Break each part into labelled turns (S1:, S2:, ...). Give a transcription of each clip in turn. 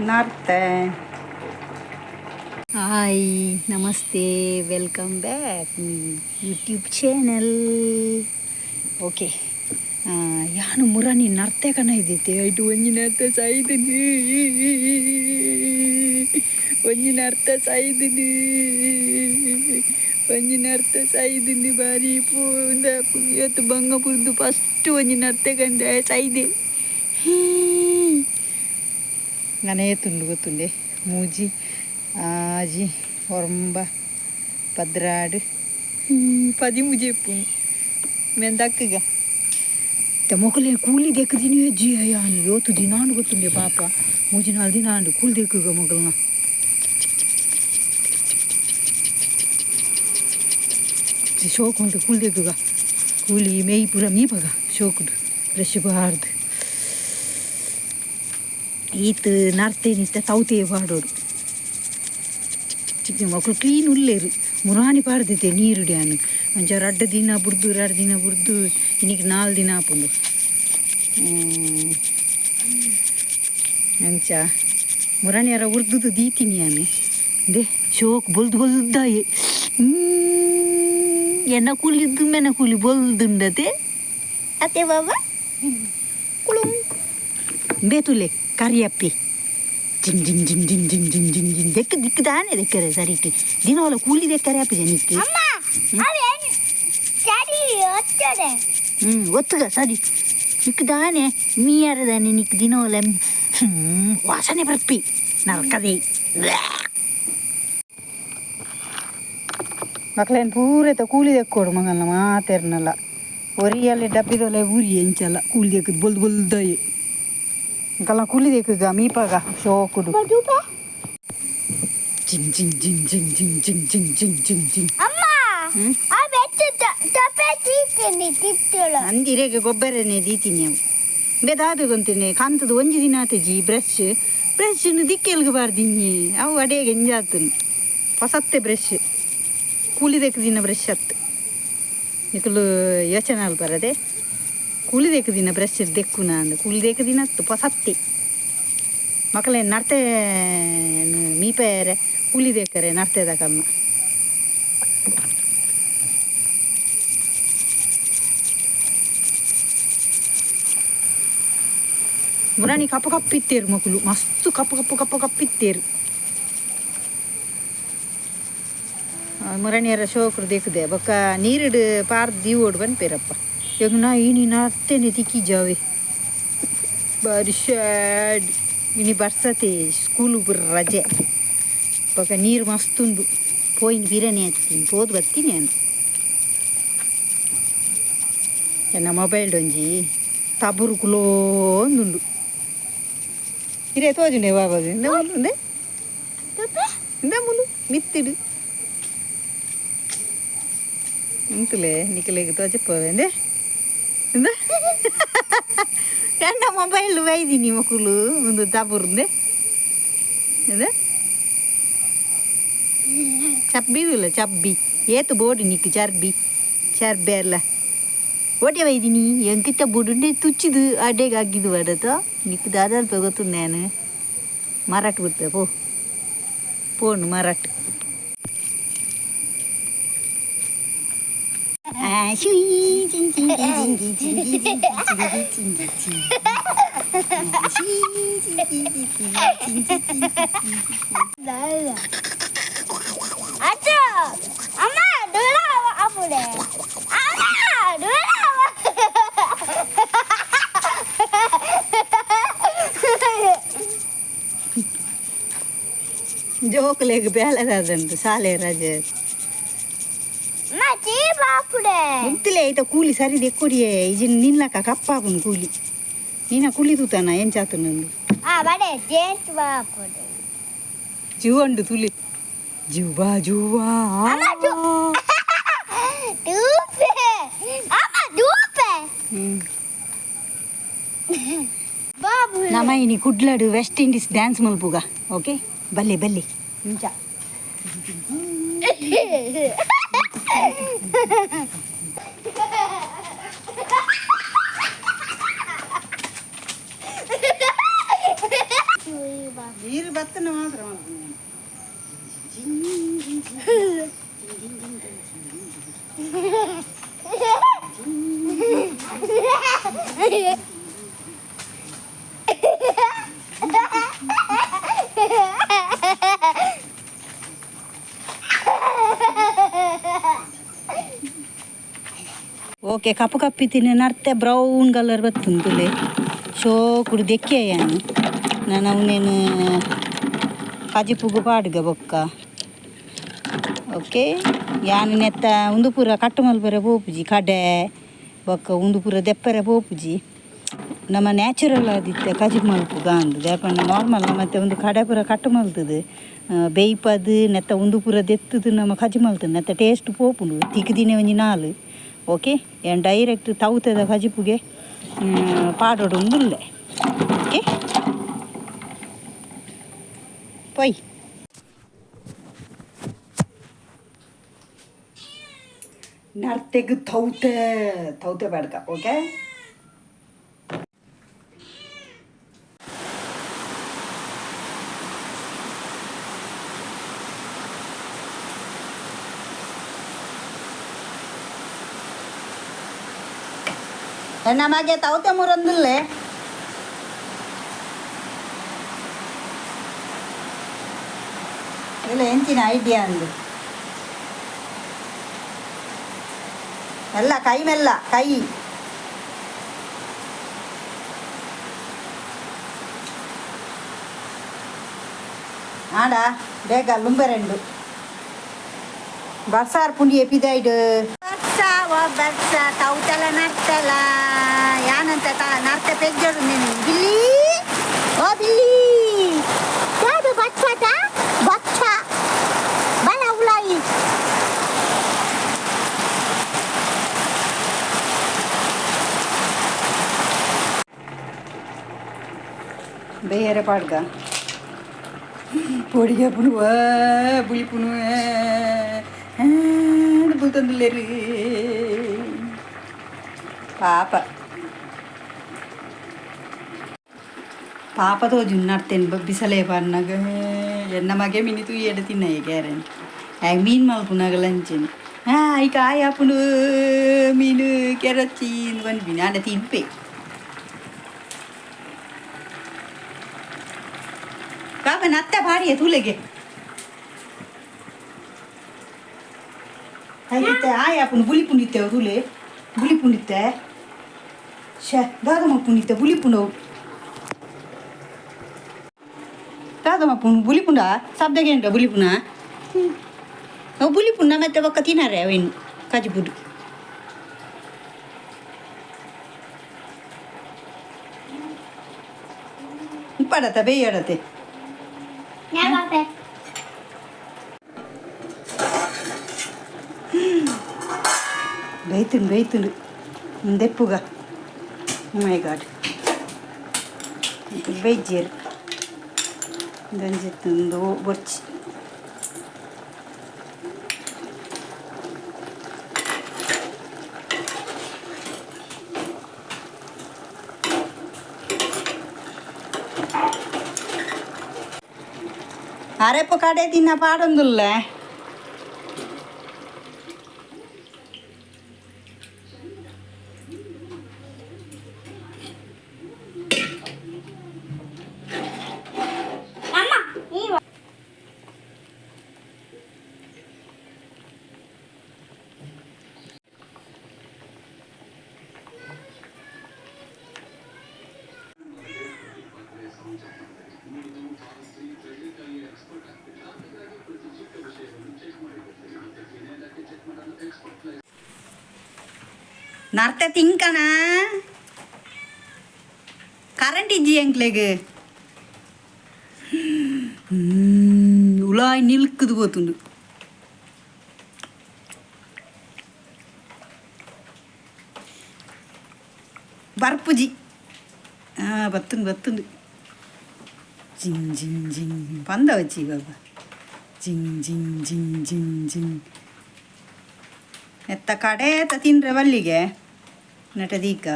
S1: ನರ್ತೆ. Hi, ನಮಸ್ತೆ, welcome back YouTube channel. Okay, ಯಾನು ಮುರಾನಿ ನರ್ತೆ ಕಣ ಇದ್ದಿತ್ತೆ. ಐಟು ಒಂಜಿ ನರ್ತೆ ಸೈದಿನಿ, ಒಂಜಿ ನರ್ತೆ ಸೈದಿನಿ, ಒಂಜಿ ನರ್ತೆ ಸೈದಿನಿ. ಬಾರಿ ಪೂಂದ ಇವತ್ತು ಬಂಗ ಪುರ್ದು ಫಸ್ಟ್ ಒಂಜಿ ನರ್ತೆ ಕಂಡ ಸೈದೆ. ನನೇ ತುಂಡು ಗೊತ್ತುಂಡೆ. ಮೂಜಿ, ಆಜಿ, ಒರಂಬ, 12, 13 ಎಪ್ಪುನು ಮೆಂದಕ್ಕಗ. ಮೊಕಲೆ ಕೂಲಿ ದೆಕ್ಕದಿನಿ ಅಜ್ಜಿ. ಅಯ್ಯಾನ್ ಯೋತು ದಿನಾಂಡು ಗೊತ್ತುಂಡೆ ಪಾಪ. ಮೂಜಿ ನಾಲ್ ದಿನ ಆಂಡು ಕೂಲಿ ದೆಕ್ಕುಗ ಮೊಗಲ್ನ. ಶೋಕ್ ಉಂಟು ಕೂಲಿ ದೆಕ್ಕುಗ. ಕೂಲಿ ಮೇಯ್ ಪೂರ ಮೀಪಗ ಶೋಕುಡು ಬ್ರಷ್ ಬಾರ್ದು. ಈತ್ ನರ್ತೇನಿತ್ತೆ ತೌತೆ ಪಾಡೋಡು. ಚಿಕ್ಕ ಮಕ್ಕಳು ಕ್ಲೀನ್ ಉಲ್ಲೇರು. ಮುರಾನಿ ಪಾಡ್ದಿತ್ತೆ ನೀರು ಡ್ಯಾನ್. ಒಂಜ ರಡ್ಡ್ ದಿನ ಬುಡ್ದು, 2 ದಿನ ಬುಡ್ದು, ಇನ್ನಿಗೆ 4 ದಿನ ಆಪುಂಡು. ಅಂಚ ಮುರಾಣಿಯರ ಉರ್ದುದು ದೀತೀನಿ ಯಾನು. ದೆ ಶೋಕ್ ಬೊಲ್ದು ಬೊಲ್ದಾಯೆ. ಎನ್ನ ಕೂಲಿದ್ದು ಮೆನ ಕೂಲಿ ಬೊಲ್ದುಂಡತೆ ಅತ್ತೆ ಬಾಬಾ ಕುಳುಂಕ್ ಬೇತುಲೆ ಕರಿಯಪ್ಪಿ. ಜಿಂಗ್ ಜಿಂಗ್ ಜಿಂಗ್ ಜಿಂಗ್ ಜಿಂಗ್ ಜಿಂಗ್ ಜಿಂಗ್ ಜಿಂಗ್. ದೆಕ್ ದಿಕ್ಕು ದಾನೆ ದೆಕ್ಕರೆ ಸರಿಟ್ ದಿನೋಲ ಕೂಲಿ ದೆಕ್ಕರೆ ಅಪ್ಪಜ ನಿಕ್ಕು.
S2: ಅಮ್ಮ, ಅವೇನ್ ಸರಿ ಒತ್ತದೆ.
S1: ಹ್ಞೂ, ಒತ್ತುಗ ಸರಿ. ನಿಕ್ಕು ದಾನೆ ಮೀಯಾರ ದಾನೆ ನಿಕ್ಕು ದಿನೋಲ ವಾಸನೆ ಬರ್ಪಿ ನರ್ಕದೆ. ಮಕ್ಳೇನು ಪೂರೈತ ಕೂಲಿ ದೆಕ್ಕೋಡು ಮಗಲ್ನ ಮಾತೆರ್ನಲ್ಲ. ಒರಿಯಲ್ಲಿ ಡಬ್ಬಿದೊಲೆ ಊರಿ ಎಂಚಲ್ಲ ಕೂಲಿ ದೆಕ್ಕದು ಬೊಲ್ದು ಬೊಲ್ದಾಯೆ. ಇಂಕಲ್ಲ ಕೂಲಿ ದೆಕ್ಕುಗ ಮೀಪಾಗ ಶೋಕುಡು. ಜಿಂಗ್ ಜಿಂಗ್ ಜಿಂಗ್ ಜಿಂಗ್ ಜಿಂಗ್ ಜಿಂಗ್ ಜಿಂಗ್ ಜಿಂಗ್ ಜಿಂಗ್ ಜಿಂಗ್.
S2: ಅಮ್ಮ, ಆ ಬೆಚ್ಚ ತಪೆ ತೀತೀನಿ ತಿತ್ತಳು.
S1: ಅಂದಿರೆಗೆ ಗೊಬ್ಬರನೇ ದೀತೀನಿ. ಅವು ಬೇದಾದು ಗೊಂತೀನಿ ಕಾಂತದ. ಒಂಜಿ ದಿನ ಆತಜಿ. ಬ್ರಷ್ ಬ್ರಷ್ನು ದಿಕ್ಕೆಲ್ಗೆ ಬಾರ್ದಿഞ്ഞಿ. ಅವು ಅಡೇಗೆ ಎಂಜಾತನು. ಹೊಸತ್ತೆ ಬ್ರಷ್, ಕೂಲಿ ದೆಕ್ಕ ದಿನ ಬ್ರಷ್ ಅತ್ತು. ನಿಕುಲು ಯೋಚನೆ ಬರದೆ ಕೂಲಿ ದೇಕ ದಿನ ಬ್ರಷ್ ದೆಕ್ಕುನ ಅಂದ್. ಕೂಲಿ ದೇಕ ದಿನ ಅತ್ತು, ಹೊಸತ್ತೆ. ಮಕ್ಕಳೇ ನರ್ತೆ ಮೀಪೇರೆ ಕೂಲಿ ದೇಕರೆ ನರ್ತೆದ ಕಮ್ಮ. ಮುರಾಣಿ ಕಪ್ಪು ಕಪ್ಪಿತ್ತೇರು ಮಕ್ಕಳು. ಮಸ್ತ್ ಕಪ್ಪು ಕಪ್ಪು ಕಪ್ಪು ಕಪ್ಪಿತ್ತೇರು. ಮುರಾಣಿಯರ ಶೋಕರು ದೇಕುದೆ. ಬೊಕ್ಕ ನೀರುಡು ಪಾರ್ ದೀವೋಡು ಪನ್ಪೇರಪ್ಪ. ಈಗ ನಾ ಇನಿ ನರ್ತೇನೆ ತಿಕ್ಕಿ ಜಾವೆ. ಬಾರಿ ಶ್ಯಾಡ್. ಇನಿ ಬರ್ಸತೆ, ಸ್ಕೂಲು ಪೂರ ರಜೆ. ಬೊಕ್ಕ ನೀರು ಮಸ್ತ್ ಉಂಡು. ಪೋಯಿನ ಬಿರನೆ ಹತ್ತೀನಿ, ಪೋದು ಬತ್ತೀನಿ ನಾನು. ಎನ್ನ ಮೊಬೈಲ್ ಒಂಜಿ ತಬುರು ಕುಲೋಂದುಂಡು. ಇರೇ ತೋಜುಂಡೆ ಬಾಬಾಗ. ಇಂದ ಮುಲು ಉಂಡೆ, ಇಂದ ಮುಲು ಮಿತ್ತಿಡು ಇಂತಲೇ ನಿಕಲೆಗ್ ತೋಜಪ್ಪವೆ. ಇಂದ ಎನ್ನ ಮೊಬೈಲ್ ಬೈದಿನಿ ಮಕ್ಕಳು ಒಂದು ತಬುರುಂದೆ. ಇಂದ ಚಬ್ಬಿ ಇಲ್ಲ ಚಬ್ಬಿ ಏತು ಬೋಡಿ ನಿಕ್ಕು ಚರ್ಬಿ ಚರ್ಬೆ ಅಲ್ಲ ಓಟೆ ಬೈದಿನಿ. ಎಂಕಿತ್ತ ಬುಡುಂಡೆ ತುಚ್ಚಿದು ಅಡ್ಡೆಗೆ ಆಗಿದ್ದು ಬಡತ. ನಿಕ್ಕು ದಾದಾಲ್ಪ ಗೊತ್ತು. ನಾನು ಮಾರಾಟ ಬಿಡ್ತೆ. ಪೋ ಪೋನು ಮಾರಾಟ.
S2: ಅಜ್ಜ, ಅಮ್ಮ, ದೂರ ಅಪ್ಪುಡೆ. ಅಮ್ಮ, ದೂರ.
S1: ಜೋಕುಲೆಗ್ ಬೇಲೆದಾದಂಡು ಶಾಲೆ ರಜೆ.
S2: ಅಮ್ಮ, ಚೀಪ್ ಅಪ್ಪುಡೆ.
S1: ಮುಗ್ತಿಲೆ ಐತ ಕೂಲಿ ಸರಿ ದೆಕ್ಕೊಡಿಯೇ. ಇಜಿನ್ ನಿಲ್ಲಕ ಕಪ್ಪಾಪುನು ಕೂಲಿ. ನೀನ ಕೂಲಿ ತೂತಾನ ಎಂಚಾತುನಂದು.
S2: ಆ ಬಡೆ ಜೇಂಟ್ ಬಾಪುಡೆ.
S1: ಜೀವಂಡು ತುಲಿ ಜೀವಾ ಜೂವಾ.
S2: ದೂಪೆ ಅಮ್ಮ, ದೂಪೆ. ಬಾಬು.
S1: ನಮ ಇನಿ ಕುಡ್ಲಡು ವೆಸ್ಟ್ ಇಂಡೀಸ್ ಡ್ಯಾನ್ಸ್ ಮಲ್ಪುಗ. ಓಕೆ, ಬಲ್ಲೆ ಬಲ್ಲೆ ಇಂಚ. ಬತ್ತನ ಮಾತ್ರ. ಓಕೆ, ಕಪ್ಪು ಕಪ್ಪಿತೀನಿ ನರ್ತೆ ಬ್ರೌನ್ ಕಲರ್ ಬತ್ತುಂತುಲೆ ಶೋಕುಡು ದೆಕ್ಕೆ ಯಾನು ನಾನು ಅವನೇನು ಕಜಿಪುಗು ಪಾಡ್ಗ ಬೊಕ್ಕ. ಓಕೆ, ಯಾನ್ ನೆತ್ತ ಉಂದು ಪೂರ ಕಟ್ಟು ಮಲ್ಪರೆ ಪೋಪುಜಿ, ಕಡೆ ಬೊಕ್ಕ ಉಂದು ಪೂರ ದೆಪ್ಪರೆ ಪೋಪುಜಿ. ನಮ್ಮ ನ್ಯಾಚುರಲ್ ಆದಿತ್ತೆ ಕಜಿಪು ಮಲ್ಪುಗ ಅಂದು ದಾಯೆಪಂಡ ನಾರ್ಮಲ್ ಮತ್ತು ಒಂದು ಕಡೆ ಪೂರ ಕಟ್ಟು ಮಲ್ತದು ಬೇಯ್ಪದು ನೆತ್ತ ಉಂದು ಪೂರ ದೆತ್ತದು ನಮ್ಮ ಕಜಿ ಮಲ್ತದು ನೆತ್ತ ಟೇಸ್ಟ್ ಪೋಪುಂಡು ತಿಕ್ದಿನ ಒಂಜಿ ನಾಲ್. ಓಕೆ, ಏನ್ ಡೈರೆಕ್ಟ್ ತೌತದ ಕಜಿಪುಗೆ ಪಾಡೋಡು ಉಂದುಲ್ಲೆ. ಓಕೆ, ಪೊಯ್ ನರ್ತೆಗ್ ತೌತೆ ತೌತೆ ಬೇಡ್ಕ. ಓಕೆ, ನಮಗೆ ತೌತೆ ಮುರಂದುಲ್ಲೆ. ಇಲ್ಲ ಎಂಚಿನ ಐಡಿಯಾ ಅಂದು ಎಲ್ಲ ಕೈ ಮೆಲ್ಲ ಕೈ. ಆಡ ಬೇಗ ಲುಂಬೆರೆಂಡು ಬರ್ಸಾರ್ ಪುಂಡಿ ಎಪಿದೈಡು ಬರ್ಸ ವ ಬರ್ಸ ತೌತಲ ನರ್ತಲ ಯಾನಂತ ತಾ ನರ್ತೆ ಪೆಜ್ಜೋಡು ನೀನು. ಬಿಲ್ಲಿ, ಓ ಬಿಲ್ಲಿ, ಯಾವುದು ಬಚ್ಚಟ ಬಚ್ಚ ಬಲ ಉಲಾಯಿ. ಬೇರೆ ಪಾಡ್ಗ పొడిగా పునువా బులి పునువా బుల్తందులేరు ಪಾಪ ಪಾಪ ತೋಜು ನಡ್ತೇನೆ ಬಿಸಲೇ ಪನ್ನಾಗ ಎನ್ನ ಮಗೆ ಮಿನಿ ತೂಯೆಡ ತಿನ್ನಯ್ಯ ಗ್ಯಾರಂಟಿ. ಆಗ ಮೀನು ಮಲ್ಪುನಾಗ ಲಂಚೇನು ಹಾಂ ಐಕ ಆಯ್ ಆಪುಂಡು ಮೀನು ಕೆರಚ್ಚಿ ಪನ್ಪಿನಿ ಆಂಡ ತಿನ್ಪೆ. ಪಾಪ ನತ್ತ ಬಾಡಿಯ ತೂಲೆಗೆ ಐಕಿತ್ತೆ ಆಯ್ ಆಪುಂಡು ಬುಲಿ ಪುಂಡಿತ್ತೆ ತೂಲೆ ಬುಲಿ ಪುಂಡಿತ್ತೆ ಶೇ ದಾದ ಮಪ್ಪುಂಡಿತ್ತೆ ಬುಲಿ ಪುಂಡು ದಾದ ಮಪ್ಪುಂಡು ಬುಲಿ ಪುಂಡ ಶಬ್ದಗೆ ಉಂಟ ಬುಲಿ ಪುನ ಅವು ಬುಲಿ ಪುಂಡ ಮತ್ತೆ ಬೊಕ್ಕ ತಿನ್ನರೆ ಅವೇನು ಕಜಿಪುಡು ಪಡತ ಬೇಯಡತೆ.
S2: ಬಾಪೆ.
S1: ಬೇಯ್ತುಂಡು ಬೇಯ್ತುಂಡು ದೆಪ್ಪುಗ ಮೈ ಗಾಡ್ ಬೇಯ್ಜೇರು ಗಂಜಿತ್ತುಂದು ಬೊರ್ಚಿ. ಅರೆಪ್ಪ ಕಡೆ ತಿನ್ನ ಪಾಡೊಂದುಲ್ಲ.
S2: ಅಮ್ಮ ನೀವು.
S1: ನರ್ತೆ ತಿಂಕಣ ಕರೆಂಟ್ ಇಜ್ಜಿ ಎಂಕ್ಲೆಗ್ ಉಲಾಯ್ ನಿಲ್ಕದು ಪೋತುಂಡು. ಬರ್ಪುಜಿ ಬತ್ತುಂಡು ಬತ್ತುಂಡು ಜಿಂಗ್ ಜಿಂಗ್ ಜಿಂಗ್ ಪಂದ ವಚ್ಚಿ ಬಾಬಾ ಜಿಂಗ್ ಜಿಂಗ್ ಜಿಂಗ್ ಜಿಂಗ್ ಜಿಂಗ್ ಎತ್ತ ಕಡೇತ ತಿಂದ್ರೆ ಬಲ್ಲಿಗೆ ನಟದೀಕ.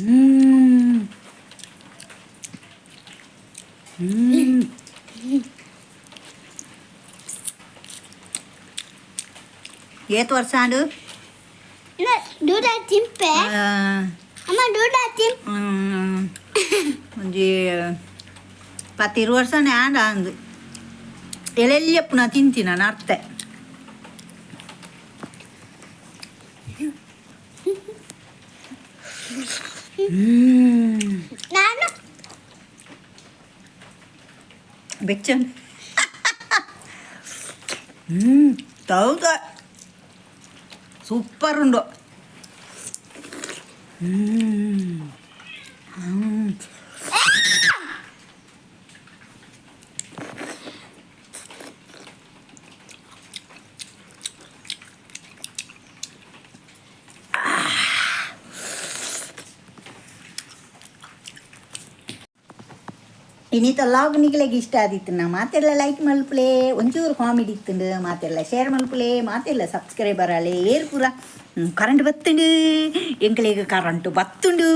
S1: ಹ್ಮ್ ಹ್ಮ್ ಏತ್ ವರ್ಷ ಆಂಡು?
S2: ದೂರ ತಿಂಪೆ ಅಮ್ಮ, ದೂರ ತಿಂಪ್.
S1: ಒಂಜಿ 10-20 ವರ್ಷನೇ ಆಂಡ ಅಂದು. ಎಲ್ಲೆಪ್ಪುನ ತಿಂತಿನ ನರ್ತೆ.
S2: ನಾನು
S1: ಬೆಚ್ಚನ್ ತೌದ ಸೂಪರ್ ಉಂಡು. ಹ್ಮ್ ಹ್ಮ್ ಇನಿತ ಲಾಗ್ ನಿಗಲೆಗ್ ಇಷ್ಟ ಆದಿತ್ತು ನಾ ಮಾತೆಲ್ಲ ಲೈಕ್ ಮಲ್ಪುಲೆ. ಒಂಚೂರು ಕಾಮಿಡಿ ಇತ್ತುಂಡು, ಮಾತೆಲ್ಲ ಶೇರ್ ಮಲ್ಪುಲೆ, ಮಾತೆಲ್ಲ ಸಬ್ಸ್ಕ್ರೈಬರ್ ಆಲೆ. ಏರ್ ಪೂರ ಕರೆಂಟ್ ಬತ್ತುಂಡು ಎಂಕಲೆಗ್, ಕರೆಂಟ್ ಬತ್ತುಂಡು.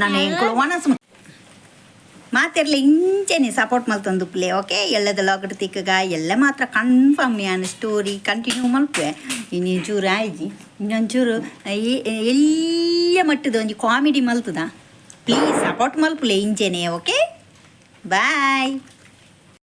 S1: ನಾನು ಎಂಕುಲು ಒಣಸು ಮಾತೆರ್ಲ ಇಂಚೆನೆ ಸಪೋರ್ಟ್ ಮಲ್ತೊಂದುಪ್ಪುಲೆ. ಓಕೆ, ಎಲ್ಲದ ಲಾಗಡ್ ತಿಕ್ಕಗ. ಎಲ್ಲ ಮಾತ್ರ ಕನ್ಫರ್ಮ್ ಯಾನ್ ಸ್ಟೋರಿ ಕಂಟಿನ್ಯೂ ಮಲ್ಪುವೆ. ಇನ್ನೊಂಚೂರು ಆಯ್ಜಿ, ಇನ್ನೊಂಚೂರು ಎಲ್ಲಿಯ ಮಟ್ಟದ ಒಂಜಿ ಕಾಮಿಡಿ ಮಲ್ತದ. ಪ್ಲೀಸ್ ಸಪೋರ್ಟ್ ಮಲ್ಪುಲೆ ಇಂಚೆನೆ. Okay, bye.